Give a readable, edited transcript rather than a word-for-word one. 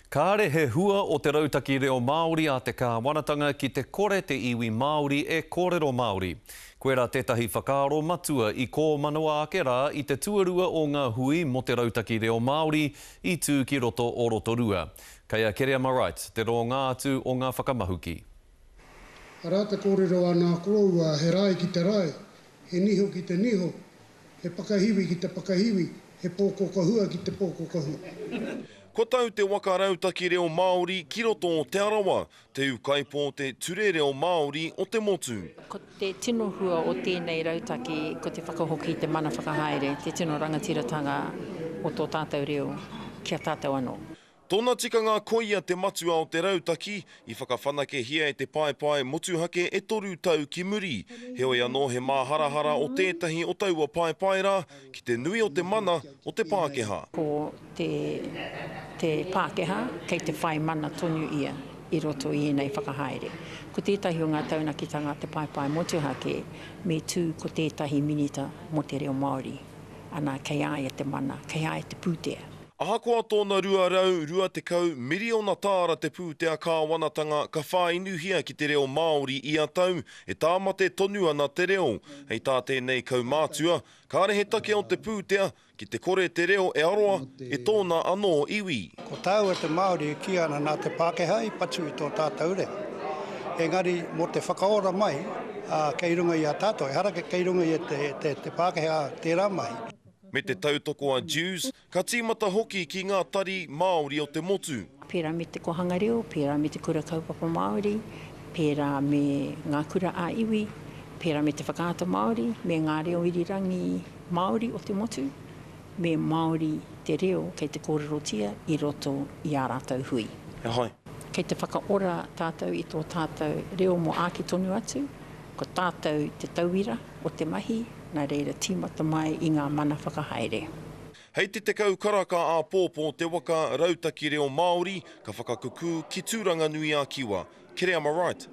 Kāre he hua o te rautaki reo Māori a te kāwanatanga ki te kore te iwi Māori e kōrero Māori. Koirā tētahi whakaaro matua i kōmanawa ake rā i te tuarua o ngā hui mō te rautaki reo Māori i tū ki roto o Rotorua. Kei a Kereama Wright te rōngā atu o ngā whakamahuki. Arā te kōrero a nā koroua, he rae ki te rae, he niho ki te niho, He pakahiwi ki te pakahiwi, he pōkokahua ki te pōkokahua. Kua tau te waka rautaki reo Māori ki roto o Te Arawa, te ūkaipō te ture reo Māori o te motu. Ko te tino hua o tēnei rautaki ko te whakahoki i te mana whakahaere, te tino rangatiratanga o tō tātou reo ki a tātou anō. Tōna tikanga koia te matua o te rautaki i whakawhanakehia e te paepae motuhake e toru tau ki muri. Heoi anō he māharahara o tētahi o taua paepae rā ki te nui o te mana o te Pākehā. Ko te te Pākehā kei te whai mana tonu ia i roto i ēnei whakahaere. Ko tētahi o ngā taunakitanga a te paepae motuhake me tū ko tētahi minita mō te reo Māori, ana kei a ia te mana, kei a ia te pūtea. Ahakoa tōna 220 miriona tāra te pūtea kāwanatanga ka whāinuhia ki te reo Māori ia tau, e tāmate tonu ana te reo. Hei tā tēnei kaumātua, kāre he take o te pūtea ki te kore te reo e aroa e tōna anō iwi. Ko tāua te Māori e kī ana nā te Pākehā i patu i tō tātou reo. Engari mō te whakaora mai, ā, kei runga i a tātou, ehara kei runga i te Pākehā tērā mahi. Me te tautoko a Dewes, Ka tīmata hoki ki ngā tari Māori o te motu. Pērā me te Kohanga Reo, pērā me te Kura Kaupapa Māori, pērā me ngā kura ā-iwi, pērā me te Whakaata Māori, me ngā reo irirangi Māori o te motu, me Māori te reo kei te kōrerotia i roto i ā rātou hui. He hai. Kei te whakaora tātou i tō tātou reo mō āke tonu atu, ko tātou te tauira o te mahi, nā reira tīmata mai i ngā mana whakahaere. Hei te 10 karaka āpōpō te waka Rautaki Reo Māori ka whakakukū ki Tūranganui-a-Kiwa. Kereama Wright.